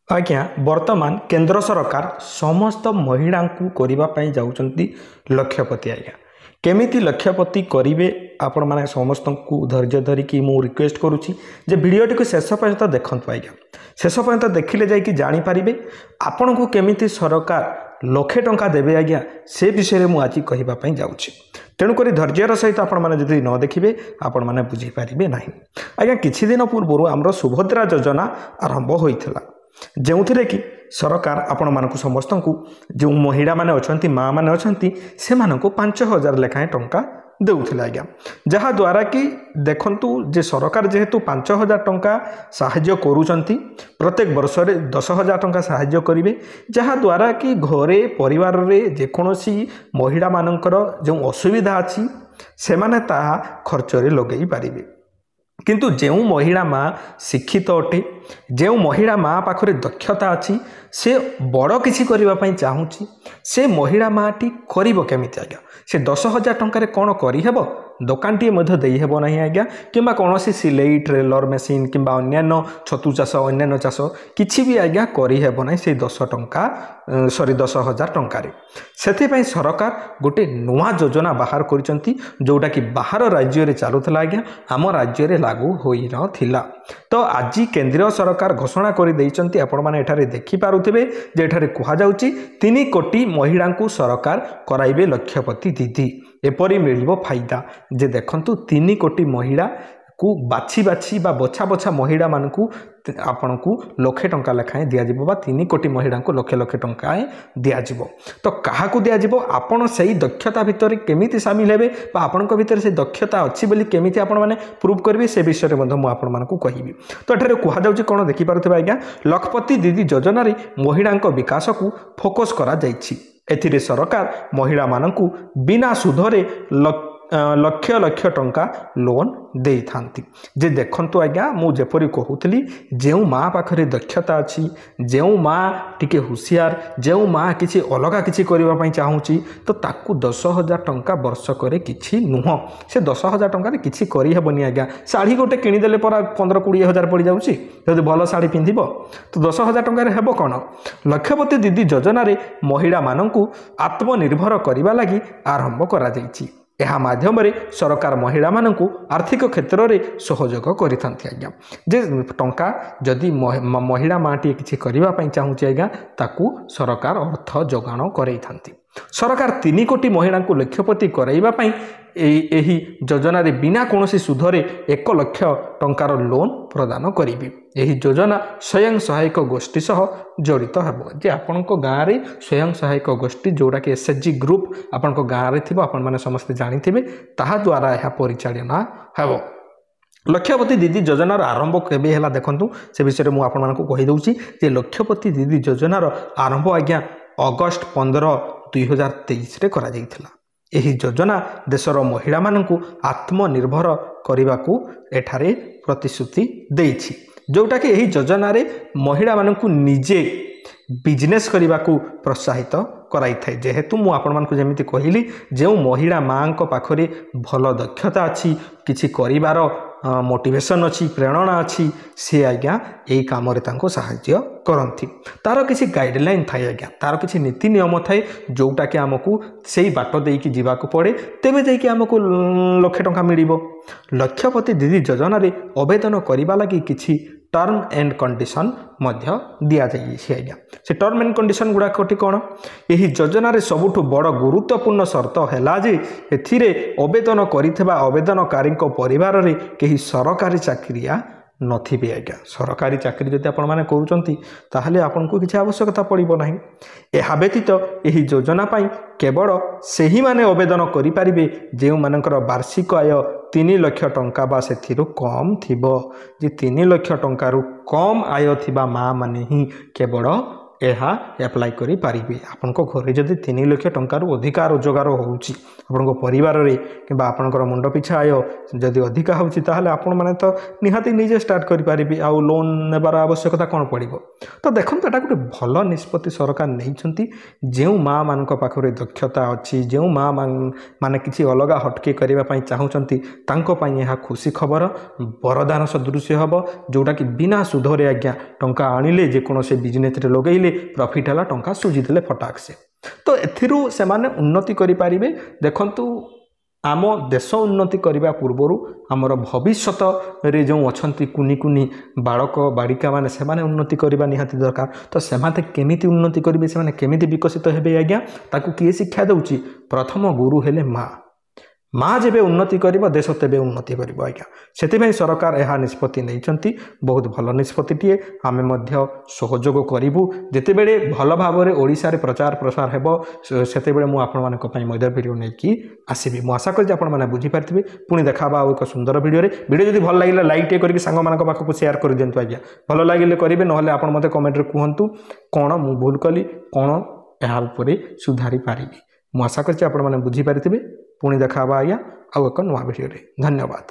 ଆଜ୍ଞା, ବର୍ତ୍ତମାନ କେନ୍ଦ୍ର ସରକାର ସମସ୍ତ ମହିଳାଙ୍କୁ କରିବା ପାଇଁ ଯାଉଛନ୍ତି ଲକ୍ଷପତି। ଆଜ୍ଞା, କେମିତି ଲକ୍ଷପତି କରିବେ? ଆପଣମାନେ ସମସ୍ତଙ୍କୁ ଧୈର୍ଯ୍ୟ ଧରିକି ମୁଁ ରିକ୍ୱେଷ୍ଟ କରୁଛି ଯେ ଭିଡ଼ିଓଟିକୁ ଶେଷ ପର୍ଯ୍ୟନ୍ତ ଦେଖନ୍ତୁ। ଆଜ୍ଞା, ଶେଷ ପର୍ଯ୍ୟନ୍ତ ଦେଖିଲେ ଯାଇକି ଜାଣିପାରିବେ ଆପଣଙ୍କୁ କେମିତି ସରକାର ଲକ୍ଷେ ଟଙ୍କା ଦେବେ। ଆଜ୍ଞା, ସେ ବିଷୟରେ ମୁଁ ଆଜି କହିବା ପାଇଁ ଯାଉଛି। ତେଣୁକରି ଧୈର୍ଯ୍ୟର ସହିତ ଆପଣମାନେ ଯଦି ନ ଦେଖିବେ, ଆପଣମାନେ ବୁଝିପାରିବେ ନାହିଁ। ଆଜ୍ଞା, କିଛି ଦିନ ପୂର୍ବରୁ ଆମର ସୁଭଦ୍ରା ଯୋଜନା ଆରମ୍ଭ ହୋଇଥିଲା, ଯେଉଁଥିରେ କି ସରକାର ଆପଣମାନଙ୍କୁ ସମସ୍ତଙ୍କୁ, ଯେଉଁ ମହିଳାମାନେ ଅଛନ୍ତି, ମାଆମାନେ ଅଛନ୍ତି, ସେମାନଙ୍କୁ 5000 ଲେଖାଏଁ ଟଙ୍କା ଦେଉଥିଲେ। ଆଜ୍ଞା, ଯାହାଦ୍ୱାରା କି ଦେଖନ୍ତୁ ଯେ ସରକାର ଯେହେତୁ 5000 ଟଙ୍କା ସାହାଯ୍ୟ କରୁଛନ୍ତି, ପ୍ରତ୍ୟେକ ବର୍ଷରେ 10,000 ଟଙ୍କା ସାହାଯ୍ୟ କରିବେ, ଯାହାଦ୍ୱାରା କି ଘରେ ପରିବାରରେ ଯେକୌଣସି ମହିଳାମାନଙ୍କର ଯେଉଁ ଅସୁବିଧା ଅଛି, ସେମାନେ ତାହା ଖର୍ଚ୍ଚରେ ଲଗାଇ ପାରିବେ। କିନ୍ତୁ ଯେଉଁ ମହିଳା ମା ଶିକ୍ଷିତ ଅଟେ, ଯେଉଁ ମହିଳା ମା ପାଖରେ ଦକ୍ଷତା ଅଛି, ସେ ବଡ଼ କିଛି କରିବା ପାଇଁ ଚାହୁଁଛି, ସେ ମହିଳା ମାଟି କରିବ କେମିତି? ଆଜ୍ଞା, ସେ 10,000 ଟଙ୍କାରେ କ'ଣ କରିହେବ? ଦୋକାନଟିଏ ମଧ୍ୟ ଦେଇହେବ ନାହିଁ ଆଜ୍ଞା, କିମ୍ବା କୌଣସି ସିଲେଇ, ଟ୍ରେଲର ମେସିନ୍ କିମ୍ବା ଅନ୍ୟାନ୍ୟ ଛତୁ ଚାଷ, ଅନ୍ୟାନ୍ୟ ଚାଷ କିଛି ବି ଆଜ୍ଞା କରିହେବ ନାହିଁ ସେଇ 10 ଟଙ୍କା, ସରି, 10,000 ଟଙ୍କାରେ। ସେଥିପାଇଁ ସରକାର ଗୋଟେ ନୂଆ ଯୋଜନା ବାହାର କରିଛନ୍ତି, ଯେଉଁଟାକି ବାହାର ରାଜ୍ୟରେ ଚାଲୁଥିଲା ଆଜ୍ଞା, ଆମ ରାଜ୍ୟରେ ଲାଗୁ ହୋଇନଥିଲା। ତ ଆଜି କେନ୍ଦ୍ରୀୟ ସରକାର ଘୋଷଣା କରିଦେଇଛନ୍ତି। ଆପଣମାନେ ଏଠାରେ ଦେଖିପାରୁଥିବେ ଯେ ଏଠାରେ କୁହାଯାଉଛି, 3 କୋଟି ମହିଳାଙ୍କୁ ସରକାର କରାଇବେ ଲକ୍ଷପତି ଦିଦି, ଏପରି ମିଳିବ ଫାଇଦା। ଯେ ଦେଖନ୍ତୁ, 3 କୋଟି ମହିଳାକୁ ବାଛି ବାଛି ବା ବଛା ବଛା ମହିଳାମାନଙ୍କୁ ଆପଣଙ୍କୁ ଲକ୍ଷେ ଟଙ୍କା ଲେଖାଏଁ ଦିଆଯିବ, ବା 3 କୋଟି ମହିଳାଙ୍କୁ ଲକ୍ଷେ ଲକ୍ଷେ ଟଙ୍କାଏ ଦିଆଯିବ। ତ କାହାକୁ ଦିଆଯିବ, ଆପଣ ସେଇ ଦକ୍ଷତା ଭିତରେ କେମିତି ସାମିଲ ହେବେ ବା ଆପଣଙ୍କ ଭିତରେ ସେ ଦକ୍ଷତା ଅଛି ବୋଲି କେମିତି ଆପଣମାନେ ପ୍ରୁଭ୍ କରିବେ, ସେ ବିଷୟରେ ମଧ୍ୟ ମୁଁ ଆପଣମାନଙ୍କୁ କହିବି। ତ ଏଠାରେ କୁହାଯାଉଛି କ'ଣ ଦେଖିପାରୁଥିବେ ଆଜ୍ଞା, ଲକ୍ଷପତି ଦିଦି ଯୋଜନାରେ ମହିଳାଙ୍କ ବିକାଶକୁ ଫୋକସ୍ କରାଯାଇଛି। ଏଥିରେ ସରକାର ମହିଳାମାନଙ୍କୁ ବିନା ସୁଧରେ ଲକ୍ଷ ଲକ୍ଷ ଟଙ୍କା ଲୋନ୍ ଦେଇଥାନ୍ତି। ଯେ ଦେଖନ୍ତୁ ଆଜ୍ଞା, ମୁଁ ଯେପରି କହୁଥିଲି, ଯେଉଁ ମା ପାଖରେ ଦକ୍ଷତା ଅଛି, ଯେଉଁ ମା ଟିକେ ହୁସିଆର, ଯେଉଁ ମା କିଛି ଅଲଗା କିଛି କରିବା ପାଇଁ ଚାହୁଁଛି, ତ ତାକୁ 10,000 ଟଙ୍କା ବର୍ଷକରେ କିଛି ନୁହଁ। ସେ 10,000 ଟଙ୍କାରେ କିଛି କରିହେବନି ଆଜ୍ଞା। ଶାଢ଼ୀ ଗୋଟେ କିଣିଦେଲେ ପରା 15 20 ହଜାର ପଡ଼ିଯାଉଛି ଯଦି ଭଲ ଶାଢ଼ୀ ପିନ୍ଧିବ, ତ 10,000 ଟଙ୍କାରେ ହେବ କ'ଣ? ଲକ୍ଷପତି ଦିଦି ଯୋଜନାରେ ମହିଳାମାନଙ୍କୁ ଆତ୍ମନିର୍ଭର କରିବା ଲାଗି ଆରମ୍ଭ କରାଯାଇଛି। ଏହା ମାଧ୍ୟମରେ ସରକାର ମହିଳାମାନଙ୍କୁ ଆର୍ଥିକ କ୍ଷେତ୍ରରେ ସହଯୋଗ କରିଥାନ୍ତି। ଆଜ୍ଞା, ଯେ ଟଙ୍କା ଯଦି ମହିଳା ମାଆଟିଏ କିଛି କରିବା ପାଇଁ ଚାହୁଁଛି ଆଜ୍ଞା, ତାକୁ ସରକାର ଅର୍ଥ ଯୋଗାଣ କରାଇଥାନ୍ତି। ସରକାର 3 କୋଟି ମହିଳାଙ୍କୁ ଲକ୍ଷପତି କରାଇବା ପାଇଁ ଏହି ଯୋଜନାରେ ବିନା କୌଣସି ସୁଧରେ 1 ଲକ୍ଷ ଟଙ୍କାର ଲୋନ୍ ପ୍ରଦାନ କରିବେ। ଏହି ଯୋଜନା ସ୍ୱୟଂ ସହାୟକ ଗୋଷ୍ଠୀ ସହ ଜଡ଼ିତ ହେବ। ଯେ ଆପଣଙ୍କ ଗାଁରେ ସ୍ୱୟଂ ସହାୟକ ଗୋଷ୍ଠୀ, ଯେଉଁଟାକି ଏସ୍ ଏଚ୍ ଜି ଗ୍ରୁପ୍ ଆପଣଙ୍କ ଗାଁରେ ଥିବ, ଆପଣମାନେ ସମସ୍ତେ ଜାଣିଥିବେ, ତାହା ଦ୍ୱାରା ଏହା ପରିଚାଳନା ହେବ। ଲକ୍ଷପତି ଦିଦି ଯୋଜନାର ଆରମ୍ଭ କେବେ ହେଲା ଦେଖନ୍ତୁ, ସେ ବିଷୟରେ ମୁଁ ଆପଣମାନଙ୍କୁ କହିଦେଉଛି ଯେ ଲକ୍ଷପତି ଦିଦି ଯୋଜନାର ଆରମ୍ଭ ଆଜ୍ଞା ଅଗଷ୍ଟ 15 2023ରେ କରାଯାଇଥିଲା। ଏହି ଯୋଜନା ଦେଶର ମହିଳାମାନଙ୍କୁ ଆତ୍ମନିର୍ଭର କରିବାକୁ ଏଠାରେ ପ୍ରତିଶ୍ରୁତି ଦେଇଛି, ଯେଉଁଟାକି ଏହି ଯୋଜନାରେ ମହିଳାମାନଙ୍କୁ ନିଜେ ବିଜନେସ୍ କରିବାକୁ ପ୍ରୋତ୍ସାହିତ କରାଇଥାଏ। ଯେହେତୁ ମୁଁ ଆପଣମାନଙ୍କୁ ଯେମିତି କହିଲି, ଯେଉଁ ମହିଳା ମାଆଙ୍କ ପାଖରେ ଭଲ ଦକ୍ଷତା ଅଛି, କିଛି କରିବାର ମୋଟିଭେସନ୍ ଅଛି, ପ୍ରେରଣା ଅଛି, ସେ ଆଜ୍ଞା ଏଇ କାମରେ ତାଙ୍କୁ ସାହାଯ୍ୟ କରନ୍ତି। ତା'ର କିଛି ଗାଇଡ଼ଲାଇନ୍ ଥାଏ ଆଜ୍ଞା, ତା'ର କିଛି ନୀତି ନିୟମ ଥାଏ, ଯେଉଁଟାକି ଆମକୁ ସେଇ ବାଟ ଦେଇକି ଯିବାକୁ ପଡ଼େ, ତେବେ ଯାଇକି ଆମକୁ ଲକ୍ଷେ ଟଙ୍କା ମିଳିବ। ଲକ୍ଷପତି ଦିଦି ଯୋଜନାରେ ଆବେଦନ କରିବା ଲାଗି କିଛି ଟର୍ମ ଆଣ୍ଡ କଣ୍ଡିସନ୍ ମଧ୍ୟ ଦିଆଯାଇଛି ଆଜ୍ଞା। ସେ ଟର୍ମ ଆଣ୍ଡ କଣ୍ଡିସନ୍ ଗୁଡ଼ାକଟି କ'ଣ? ଏହି ଯୋଜନାରେ ସବୁଠୁ ବଡ଼ ଗୁରୁତ୍ୱପୂର୍ଣ୍ଣ ସର୍ତ୍ତ ହେଲା ଯେ ଏଥିରେ ଆବେଦନ କରିଥିବା ଆବେଦନକାରୀଙ୍କ ପରିବାରରେ କେହି ସରକାରୀ ଚାକିରିଆ ନଥିବେ। ଆଜ୍ଞା, ସରକାରୀ ଚାକିରି ଯଦି ଆପଣମାନେ କରୁଛନ୍ତି, ତାହେଲେ ଆପଣଙ୍କୁ କିଛି ଆବଶ୍ୟକତା ପଡ଼ିବ ନାହିଁ। ଏହା ବ୍ୟତୀତ ଏହି ଯୋଜନା ପାଇଁ କେବଳ ସେହିମାନେ ଆବେଦନ କରିପାରିବେ ଯେଉଁମାନଙ୍କର ବାର୍ଷିକ ଆୟ 3 ଲକ୍ଷ ଟଙ୍କା ବା ସେଥିରୁ କମ୍ ଥିବ। ଯେ 3 ଲକ୍ଷ ଟଙ୍କାରୁ କମ୍ ଆୟ ଥିବା ମାଆମାନେ ହିଁ କେବଳ ଏହା ଆପ୍ଲାଏ କରିପାରିବେ। ଆପଣଙ୍କ ଘରେ ଯଦି 3 ଲକ୍ଷ ଟଙ୍କାରୁ ଅଧିକା ରୋଜଗାର ହେଉଛି ଆପଣଙ୍କ ପରିବାରରେ, କିମ୍ବା ଆପଣଙ୍କର ମୁଣ୍ଡ ପିଛା ଆୟ ଯଦି ଅଧିକା ହେଉଛି, ତାହେଲେ ଆପଣମାନେ ତ ନିହାତି ନିଜେ ଷ୍ଟାର୍ଟ କରିପାରିବେ, ଆଉ ଲୋନ୍ ନେବାର ଆବଶ୍ୟକତା କ'ଣ ପଡ଼ିବ? ତ ଦେଖନ୍ତୁ, ଏଇଟା ଗୋଟେ ଭଲ ନିଷ୍ପତ୍ତି ସରକାର ନେଇଛନ୍ତି। ଯେଉଁ ମାଆମାନଙ୍କ ପାଖରେ ଦକ୍ଷତା ଅଛି, ଯେଉଁ ମା ମାନେ କିଛି ଅଲଗା ହଟକେ କରିବା ପାଇଁ ଚାହୁଁଛନ୍ତି, ତାଙ୍କ ପାଇଁ ଏହା ଖୁସି ଖବର, ବରଦାନ ସଦୃଶ୍ୟ ହେବ, ଯେଉଁଟାକି ବିନା ସୁଧରେ ଆଜ୍ଞା ଟଙ୍କା ଆଣିଲେ, ଯେକୌଣସି ବିଜନେସ୍ରେ ଲଗେଇଲେ, ପ୍ରଫିଟ୍ ହେଲା, ଟଙ୍କା ସୁଝିଦେଲେ ଫଟାକ ସେ। ତ ଏଥିରୁ ସେମାନେ ଉନ୍ନତି କରିପାରିବେ। ଦେଖନ୍ତୁ, ଆମ ଦେଶ ଉନ୍ନତି କରିବା ପୂର୍ବରୁ ଆମର ଭବିଷ୍ୟତରେ ଯେଉଁ ଅଛନ୍ତି କୁନି କୁନି ବାଳକ ବାଳିକାମାନେ, ସେମାନେ ଉନ୍ନତି କରିବା ନିହାତି ଦରକାର। ତ ସେମାନେ କେମିତି ଉନ୍ନତି କରିବେ, ସେମାନେ କେମିତି ବିକଶିତ ହେବେ ଆଜ୍ଞା, ତାକୁ କିଏ ଶିକ୍ଷା ଦେଉଛି? ପ୍ରଥମ ଗୁରୁ ହେଲେ ମା। ମା ଯେବେ ଉନ୍ନତି କରିବ, ଦେଶ ତେବେ ଉନ୍ନତି କରିବ ଆଜ୍ଞା। ସେଥିପାଇଁ ସରକାର ଏହା ନିଷ୍ପତ୍ତି ନେଇଛନ୍ତି, ବହୁତ ଭଲ ନିଷ୍ପତ୍ତିଟିଏ। ଆମେ ମଧ୍ୟ ସହଯୋଗ କରିବୁ। ଯେତେବେଳେ ଭଲ ଭାବରେ ଓଡ଼ିଶାରେ ପ୍ରଚାର ପ୍ରସାର ହେବ, ସେତେବେଳେ ମୁଁ ଆପଣମାନଙ୍କ ପାଇଁ ମଧ୍ୟ ଭିଡ଼ିଓ ନେଇକି ଆସିବି। ମୁଁ ଆଶା କରୁଛି ଆପଣମାନେ ବୁଝିପାରିଥିବେ। ପୁଣି ଦେଖା ହେବା ଆଉ ଏକ ସୁନ୍ଦର ଭିଡ଼ିଓରେ। ଭିଡ଼ିଓ ଯଦି ଭଲ ଲାଗିଲା, ଲାଇକ୍ ଟିକେ କରିକି ସାଙ୍ଗମାନଙ୍କ ପାଖକୁ ସେୟାର କରିଦିଅନ୍ତୁ ଆଜ୍ଞା। ଭଲ ଲାଗିଲେ କରିବେ, ନହେଲେ ଆପଣ ମୋତେ କମେଣ୍ଟରେ କୁହନ୍ତୁ କ'ଣ ମୁଁ ଭୁଲ କଲି, କ'ଣ ଏହା ଉପରେ ସୁଧାରି ପାରିବି। ମୁଁ ଆଶା କରୁଛି ଆପଣମାନେ ବୁଝିପାରିଥିବେ। ପୁଣି ଦେଖା ହେବା ଆଜ୍ଞା ଆଉ ଏକ ନୂଆ ଭିଡ଼ିଓରେ। ଧନ୍ୟବାଦ।